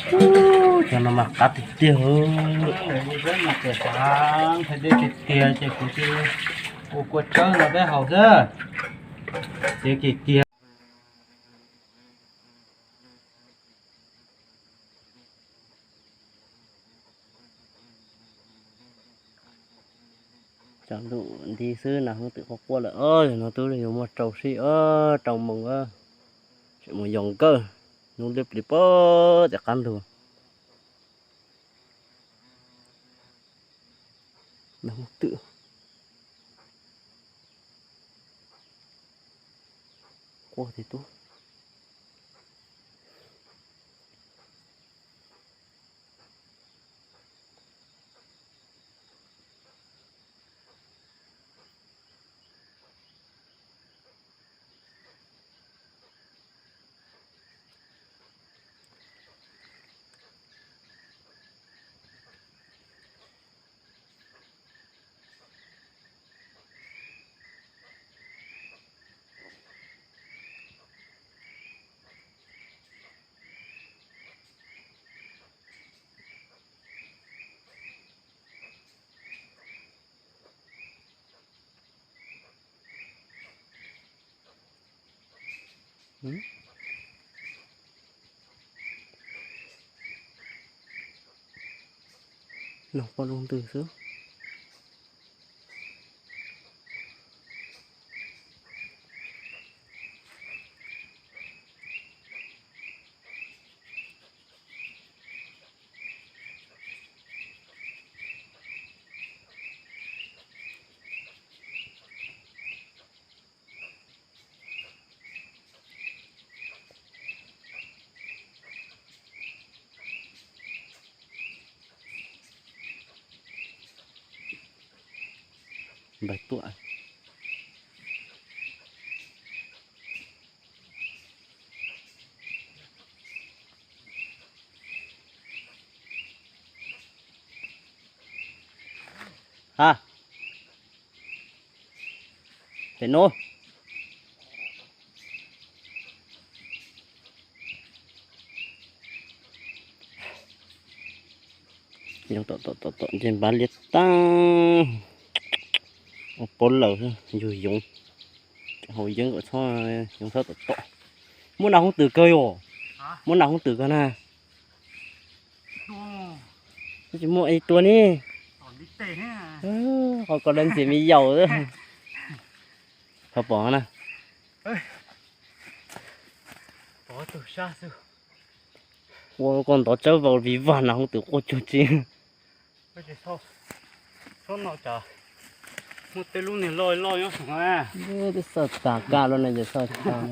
Cov no mas qab tiag tiag. Peb mas tias xav nqhis dej tiag tiag ces kuv cia ua kua tsawb no peb haus xwb. Txiav kiag kiag. Tsam ntuj nti xwb nas hoov twm quaj quaj lawm os, yog no twb yuav muaj rau sij os, rau moos os. Tseem mus yos nkawj, hnub liab pliv pag tim qab ntug. Nas hoov twm quaj tiag tub. Los pom lub ntws xwb. Npawg Tuam. Ha, pem no. Yoov tom tom tom tom nce npav liab tag. Ua pob lawm, yug yoov. Haus yeeb kom txhob, yoov txhob tom tom. Muaj nas hoov twm kawg yom? Muaj nas hoov twm kawg na. Tsis muaj ib tua ne. Qhov ko lawv ntxias me yaus xwb. Thov pom na. Ua koj ntov tsawb vau vim vaj nas hoov twm quaj cuag tsi. Muaj tej lub niag loj loj nyob saum na. Twb xav tas kaj lub na ces xav tas.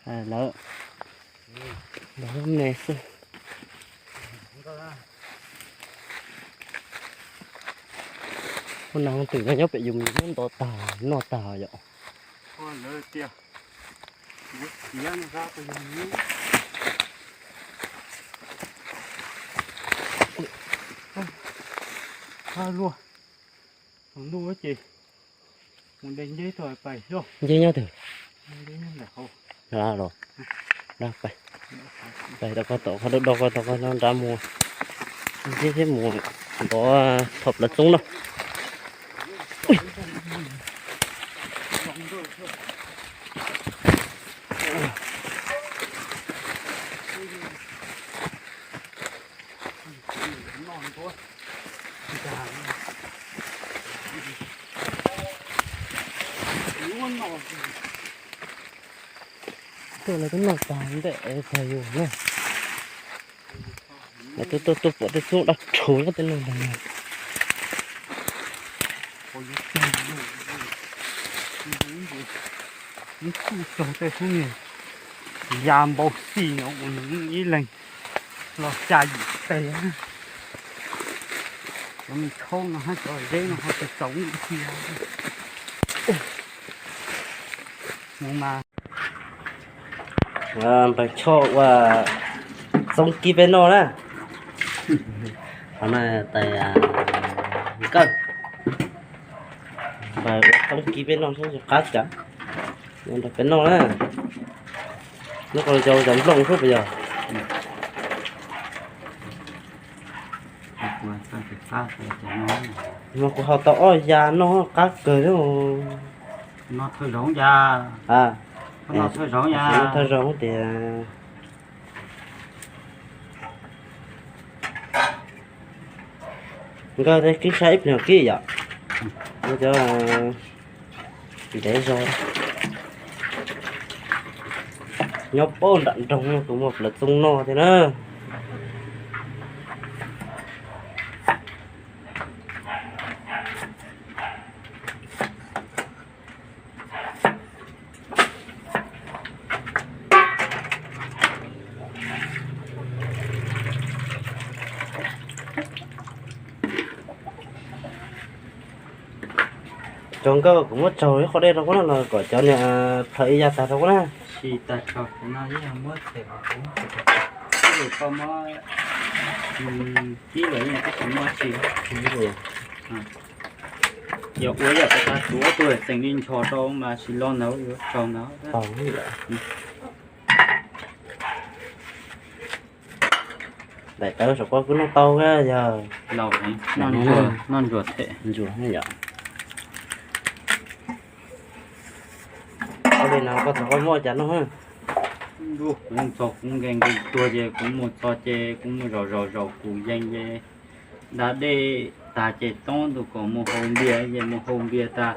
Hais lawm, lawv lub me xwb. Ua nas hoov twm no nyob pem yus muab ntov tag noj tag yom. Luag, luag ces mus de nceb tau pais xyuas. Nceb nyob twg? Los, pais tau koj tom qhov dawb dawb koj tau koj nrad mus. Nceb thiab mus ntov thom plaws txoob na. Tuaj lawv twb noj tag ntej tag yus na. Lawv twb tuaj tuaj pom tej txoob dab rhuv nyob tej no ntag. Ib tug txog tej txoob niag ya npau xij no ua nws ib leeg los xya yim teg. Cov me thaub no hab cov zeb no ho tsis txaus ib cia. Mus mas. Npawg Choj ua Toob kib peb noj na. Qhov no tais Nkawj, ua toob kib peb noj saib tsis qab cas. Nrog peb noj na. Noj ko cov nplooj xwb puas yog? Mas kuv haus tau ob ya noj qab kawg thiab. Noj thawj zaug ya. Noj thawj zaug tias Nkawj, kib saib ib pliag kib yom. Cov ntev zog nyob puag nram nroog no, tus muaj plaws txooj noj thiab na. Cov Nkawj, kuv muab tsaug ib qho dej rau koj na, los kom cov niag plhaws ib ya tag rau koj na. Tsis tas tsaug, kuv no yeej muab them, koj muab kib lawm yeej tsis muaj tsi. Yog ua yam tas tuav tuaj tseem li nchos rau mas tsis lo ntawd yuav tsaug ntawd. Daim tawv saum ko kuj noj tau yog. Laus, noj ntsuag them. Ntsuag yom. Ua li no koj txog koj muaj cas noj? Kuv txog kuv nkees nkees tuag ces kuv mus txog ces kuv mus zaum zaum zaum kuv yees ces da dej tag ces toob ntu kom mus haus npias ces mus haus npias tag,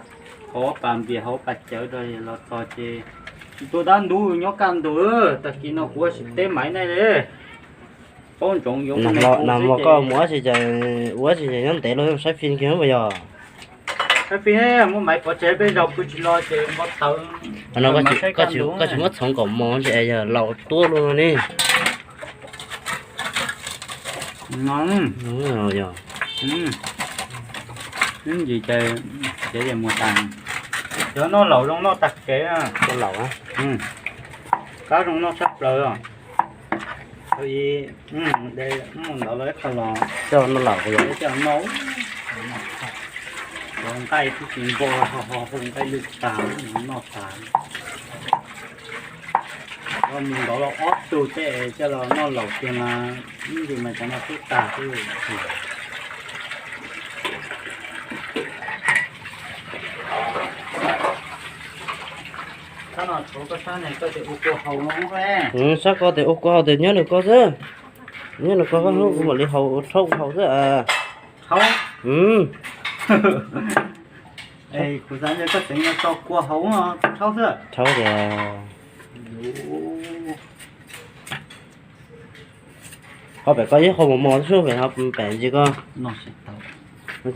haus pas npias haus pas cawv rau los txog ces tsis tuaj dab ntub nyob kaj ntug. Tag kis no kuv ua tsis teb Maiv Neej li. Paub ntsoov yuav mus koj mus ua tsis ces, ua tsis ces nyob ntev los saib fim kiag puas yog? Saib fim, muaj Maiv Pov Tseg peb zaug pw tsis los ces npau taws. Koj tsis muab txhoov kom mos ntshe yog laus tuab luaj no ne. Ntsis ces mus tas, cov noj laus zoo noj tag kev. Laus, qab zoo noj tshaj plaws. Ntawd los ib qho los coj noj laus, coj noj, cov nqaij twb tsis npo ho ho hu nqaij lwj tas noj tas. Mus ntawd los ob tug tej coj los noj laus kiag mas ib ntsis mas cov no twb tag xwb. Sab ko tias ua kua haus tias nyob nws ko xwb. Nyob nws ko, koj hnub kuv mam li haus, rhaub kuv haus xwb. Kuv xav tias koj tseem tso kua haus, rhaub xwb. Rhaub tias ho pem koj ib qho mos mos xwb, pem ho pem ntsis ko. Noj tsis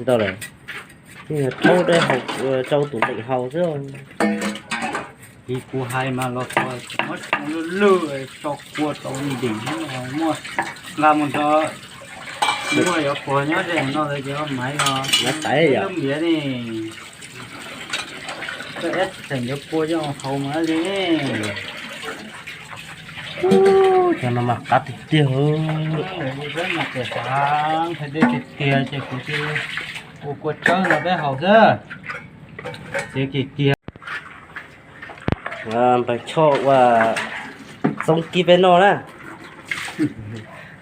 tau lawm. Rhaub dej haus, rau tus leem haus xwb. Kuv hais mas los txog muab lwj lwj tso kua rau ntim, muaj nqa mus tso, muaj yuav puag nyob ze no lawm ces Maiv no, Maiv Taiv yom, ntiav ni. Koj ib txheem yuav kua coj haus mas li. Cov no mas qab tiag tiag. Peb mas tias xav nqhis dej tiag tiag ces kuv ua kua tsawb no peb haus xwb. Txiav kiag kiag. Npawg Choj ua txob kib peb noj na.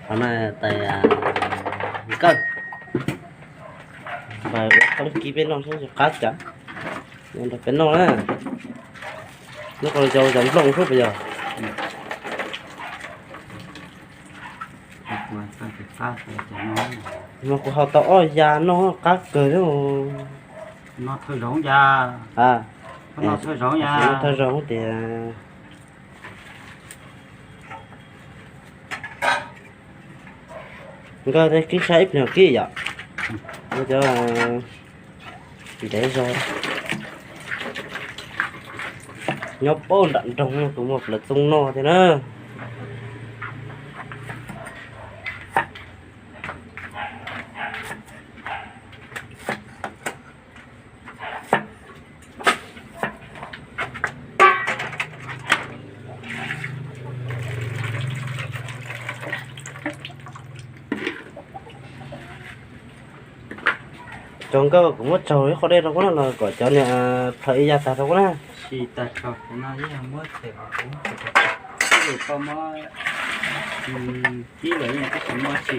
Qhov no tais Nkawj, npawg ua txob kib peb noj saib tsis qab cas. Nrog peb noj na. Noj ko cov nplooj xwb puas yog? Mas kuv haus tau ob ya noj qab kawg thiab. Noj thawj zaug ya. Noj thawj zaug tias Nkawj, kib saib ib pliag kib yom. Cov ntev zog nyob puag nram nroog no, tus muaj plaws txooj noj thiab na. Tsaus nkauj, kuv muab tsaug ib qho dej rau koj na los kom cov niag plhaws ib ya tag rau koj na. Tsis tas tsaug, kuv no yeej muab them, kuv koj muab kib lawm yeej tsis muaj tsi.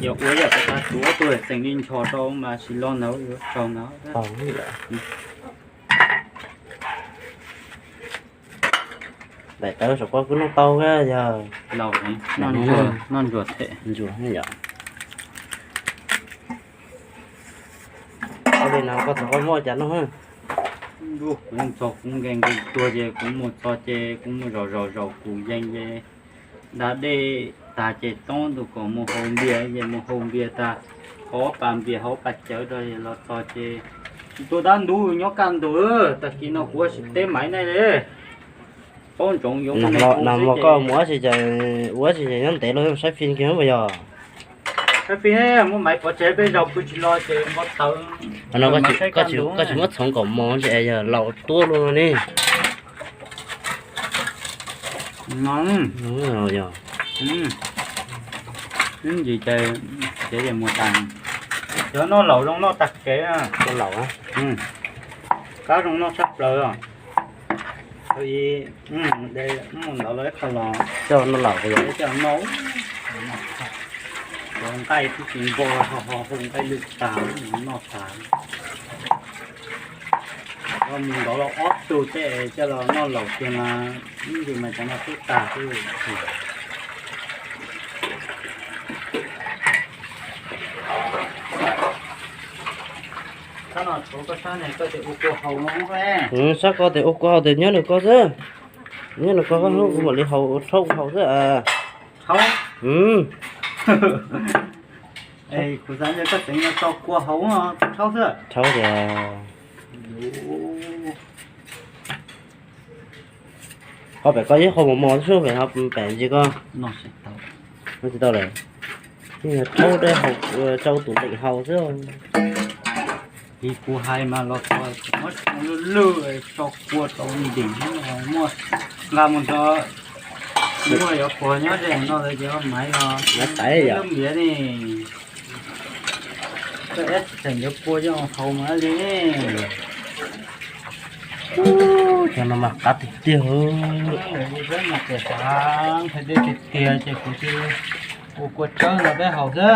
Yog ua yam tas tsuav tuaj tseem li ncho rau mas tsis lo ntawd yuav tsaug ntawd. Daim tawv saum ko kuj noj tau yog. Laus, noj ntsuag them. Ntsuag yom. Ua li no koj txog koj muaj cas noj? Kuv txog kuv nkees nkees tuag ces kuv mus txog ces kuv mus zaum zaum zaum kuv yees ces da dej tag ces toob ntu kom mus haus npias ces mus haus npias tag, haus pas npias haus pas cawv rau los txog ces tsis tuaj dab ntub nyob kaj ntug. Tag kis no kuv ua tsis teb maiv nej li. Paub ntsoov yuav mus koj mus ua tsis ces, ua tsis ces nyob ntev los saib fim kiag mas yog. Saib fim, muaj maiv pov tseg peb zaug pw tsis los ces npau taws. Koj tsis muab txhoov kom mos ntsis es yog laus tuab luaj no ne. Yog ntsis ces mus tas, cov noj laus zoo noj tag kev. Noj laus, kab zoo noj tshaj plaws. Mus ntawd los ib qho los coj noj laus, coj noj. Cov nqaij twb tsis npo ho ho hu nqaij lwj tag, noj tag. Mus ntawd los ob tug tej coj los noj laus kiag mas ib ntsis mas cov no twb tag xwb. Sab ko tes ua kua haus tes nyob nws ko xwb. Nyob nws ko, koj hlub kuv mam li haus, rhaub kuv haus xwb. Rhaub tias, ho pem koj ib qho mos mos xwb, pem ntsis ko. Noj tsis tau lawm. Rhaub dej haus, rau tus leem haus xwb. Kuv hais mas los txog muab lwj lwj tso kua rau ntim, muaj nqa mus nrog, muaj yuav puag nyob ze no lawv ces maiv no, maiv taiv yom. Ntiav ni, koj eb tsis tseem yuav puag coj haus mas li. Cov no mas qab tiag tiag. Peb mas tias xav qhia dej tiag tiag ces kuv ua kua tsawb no peb haus xwb.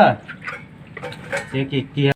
Txiav kiag kiag.